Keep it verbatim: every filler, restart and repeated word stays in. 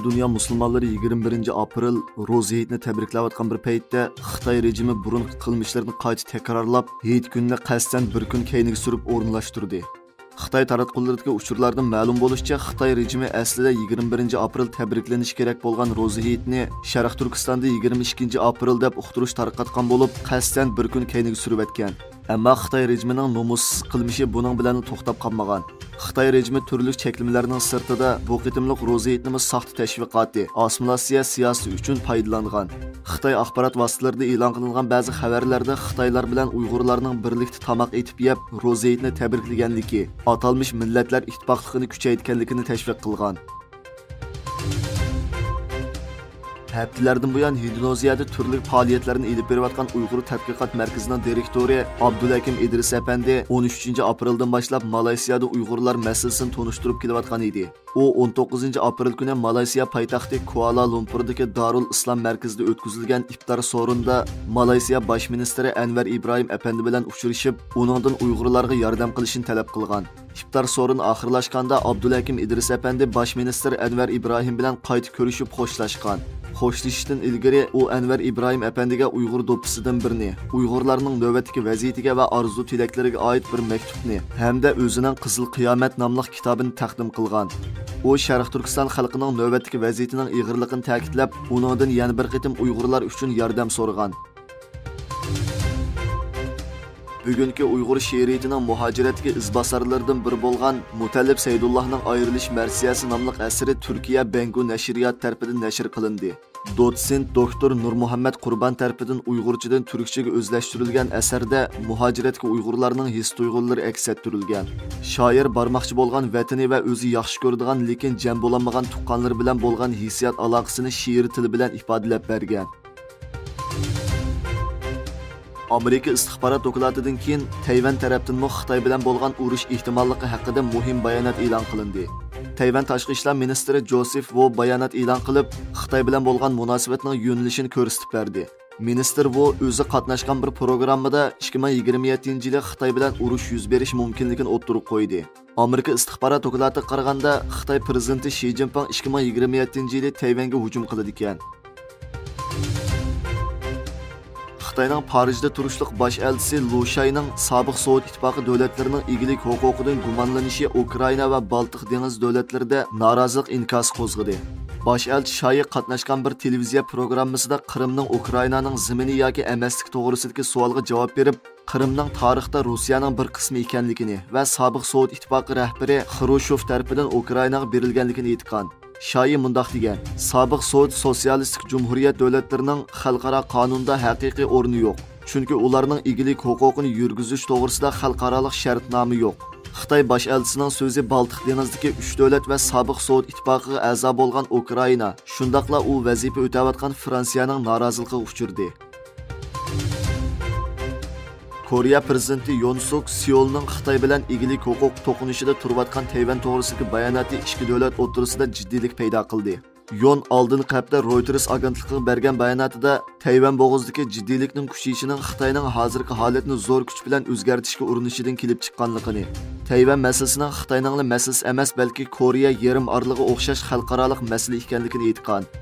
دۇنيا مۇسۇلمانلىرى يىگىرمە بىرىنچى ئاپرېل روزا ھېيتنى تەبرىكلەۋاتقان بىر پەيتتە، خىتاي رېجىمى بۇرۇنقى قىلمىشلىرىنى قايتا تەكرارلاپ، ھېيت كۈنىنى قەستەن بىر كۈن كەينىگە سۈرۈپ ئورۇنلاشتۇردى. خىتاي تاراتقۇلىرىدىكى ئۇچۇرلاردىن مەلۇم بولۇشىچە، خىتاي رېجىمى ئەسلىدە يىگىرمە بىرىنچى ئاپرېل تەبرىكلىنىشى كېرەك بولغان روزا ھېيتنى شەرق تۈركىستاندا يىگىرمە ئىككىنچى ئاپرېل دەپ ئۇقتۇرۇش تارقاتقان بولۇپ، قەستەن بىر كۈن كەينىگە سۈرۈۋەتكەن. ئەمما خىتاي رېجىمىنىڭ نومۇسسىز قىلمىشى بۇنىڭ بىلەنلا توختاپ قالمىغان. خىتاي رېجىمى تۈرلۈك چەكلىمىلەرنىڭ سىرتىدا بۇ قېتىملىق روزا ھېيتنىمۇ ساختا تەشۋىقاتى، ئاسسىمىلياتسىيە سىياسىتى ئۈچۈن پايدىلانغان. خىتاي ئاخبارات ۋاسىتىلىرىدا ئېلان قىلىنغان بەزى خەۋەرلەردە خىتايلار بىلەن ئۇيغۇرلارنىڭ بىرلىكتە تاماق ئېتىپ يەپ، روزا ھېيتنى تەبرىكلىگەنلىكى، ئاتالمىش مىللەتلەر ئىتتىپاقلىقىنى كۈچەيتكەنلىكىنى تەشۋىق قىلغان. ھەپتىلەردىن بۇيان ھىندونېزىيەدە تۈرلۈك پائالىيەتلەرنى ئېلىپ بېرىۋاتقان ئۇيغۇر تەتقىقات مەركىزىنىڭ دىرېكتورى ئابدۇلھەكىم ئىدرىس ئەپەندى ئون ئۈچىنچى ئاپرېلدىن باشلاپ مالايسىيادا ئۇيغۇرلار مەسىلىسىنى تونۇشتۇرۇپ كېلىۋاتقان ئىدى. ئۇ ئون توققۇزىنچى ئاپرېل كۈنى مالايسىيا پايتەختى كۇئالا لۇمپۇردىكى دارۇل ئىسلام مەركىزىدە ئۆتكۈزۈلگەن ئىپتار سورۇنىدا مالايسىيا باش مىنىستىرى ئەنۋەر ئىبراھىم ئەپەندى بىلەن ئۇچرىشىپ، ئۇنىڭدىن ئۇيغۇرلارغا ياردەم قىلىشىنى تەلەپ قىلغان. ئىپتار سورۇنى ئاخىرلاشقاندا، ئابدۇلھەكىم ئىدرىس ئەپەندى باش مىنىستىر ئەنۋەر ئىبراھىم بىلەن قايتا كۆرۈشۈپ خوشلاشقان. خوشلىشىشتىن ئىلگىرى ئۇ ئەنۋەر ئىبراھىم ئەپەندىگە ئۇيغۇر دوپپىسىدىن بىرنى، ئۇيغۇرلارنىڭ نۆۋەتتىكى ۋەزىيىتىگە ۋە ئارزۇ تىلەكلىرىگە ئائىت بىر مەكتۇپنى ھەمدە ئۆزىنىڭ قىزىل قىيامەت ناملىق كىتابىنى تەقدىم قىلغان. ئۇ شەرقىي تۈركىستان خەلقىنىڭ نۆۋەتتىكى ۋەزىيىتىنىڭ ئېغىرلىقىنى تەكىتلەپ، ئۇنىڭدىن يەنە بىر قېتىم ئۇيغۇرلار ئۈچۈن ياردەم سورىغان. بۈگۈنكى ئۇيغۇر شېئىرىيىتىنىڭ مۇھاجىرەتتىكى ئىزباسارلىرىدىن بىرى بولغان مۇتەللىپ سەيدۇللاھنىڭ ئايرىلىش مەرسىيەسى ناملىق ئەسىرى تۈركىيە بەنگۇ نەشرىياتى تەرىپىدىن نەشر قىلىندى. دوتسېنت دوكتور نۇرمۇھەممەت قۇربان تەرىپىدىن ئۇيغۇرچىدىن تۈركچىگە ئۆزلەشتۈرۈلگەن ئەسەردە مۇھاجىرەتتىكى ئۇيغۇرلارنىڭ ھېس-تۇيغۇلىرى ئەكس ئەتتۈرۈلگەن. شائىر بارماقچى بولغان ۋەتىنى ۋە ئۆزى ياخشى كۆرىدىغان، لېكىن جەم بولالمىغان تۇغقانلىرى بىلەن بولغان ھېسسىيات ئالاقىسىنى شېئىر تىلى بىلەن ئىپادىلەپ بەرگەن. ئامېرىكا ئىستىخبارات دوكلاتىدىن كېيىن، تەيۋەن تەرەپتىنمۇ خىتاي بىلەن بولغان ئۇرۇش ئېھتىماللىقى ھەققىدە مۇھىم بايانات ئېلان قىلىندى. تەيۋەن تاشقى ئىشلار مىنىستىرى جوسېف ۋو بايانات ئېلان قىلىپ، خىتاي بىلەن بولغان مۇناسىۋەتنىڭ يۆنىلىشىنى كۆرسىتىپ بەردى. مىنىستىر ۋو ئۆزى قاتناشقان بىر پروگراممىدا ئىككى مىڭ يىگىرمە يەتتىنچى يىلى خىتاي بىلەن ئۇرۇش يۈز بېرىش مۇمكىنلىكىنى ئوتتۇرىغا قويدى. ئامېرىكا ئىستىخبارات دوكلاتىغا قارىغاندا، خىتاي پىرېزىدېنتى شى جىنپىڭ ئىككى مىڭ يىگىرمە يەتتىنچى يىلى تەيۋەنگە ھۇجۇم قىلىدىكەن. خىتاينىڭ پارىژدا تۇرۇشلۇق باش ئەلچىسى لۇ شاينىڭ سابىق سوۋېت ئىتتىپاقى دۆلەتلىرىنىڭ ئىگىلىك ھوقۇقىدىن گۇمانلىنىشى ئۇكرائىنا ۋە بالتىق دېڭىز دۆلەتلىرىدە نارازىلىق ئىنكاسى قوزغىدى. باش ئەلچى شايى قاتناشقان بىر تېلېۋىزىيە پروگراممىسىدا قىرىمنىڭ ئۇكرائىنانىڭ زېمىنى ياكى ئەمەسلىكى توغرىسىدىكى سوئالغا جاۋاب بېرىپ، قىرىمنىڭ تارىختا روسىيەنىڭ بىر قىسمى ئىكەنلىكىنى ۋە سابىق سوۋېت ئىتتىپاقى رەھبىرى خرۇشچوف تەرىپىدىن ئۇكرائىناغا بېرىلگەنلىكىنى ئېيتقان. شايى مۇنداق دېگەن: سابىق سوۋېت سوتسىيالىستىك جۇمھۇرىيەت دۆلەتلىرىنىڭ خەلقئارا قانۇندا ھەقىقىي ئورنى يوق، چۈنكى ئۇلارنىڭ ئىگىلىك ھوقۇقىنى يۈرگۈزۈش توغرىسىدا خەلقئارالىق شەرتنامە يوق. خىتاي باش ئەلچىسىنىڭ سۆزى بالتىق دېڭىزىدىكى ئۈچ دۆلەت ۋە سابىق سوۋېت ئىتتىپاقىغا ئەزا بولغان ئۇكرائىنا، شۇنداقلا ئۇ ۋەزىپە ئۆتەۋاتقان فرانسىيەنىڭ نارازىلىقىغا ئۇچرىدى. كورېيە پىرېزىدېنتى يون سۇك سېئۇلنىڭ خىتاي بىلەن ئىگىلىك ھوقۇق توقۇنۇشىدا تۇرۇۋاتقان تەيۋەن توغرىسىدىكى باياناتى ئىككى دۆلەت ئوتتۇرىسىدا جىددىيلىك پەيدا قىلدى. يون ئالدىنقى ھەپتە رويتېرس ئاگېنتلىقىغا بەرگەن باياناتىدا تەيۋەن بوغۇزىدىكى جىددىيلىكنىڭ كۈچىيىشىنىڭ خىتاينىڭ ھازىرقى ھالەتنى زور كۈچ بىلەن ئۆزگەرتىشكە ئۇرۇنۇشىدىن كېلىپ چىققانلىقىنى، تەيۋەن مەسىلىسىنىڭ خىتاينىڭلا مەسىلىسى ئەمەس، بەلكى كورېيە يېرىم ئارىلىغا ئوخشاش خەلقئارالىق مەسىلە ئىكەنلىكىنى ئېيتقان.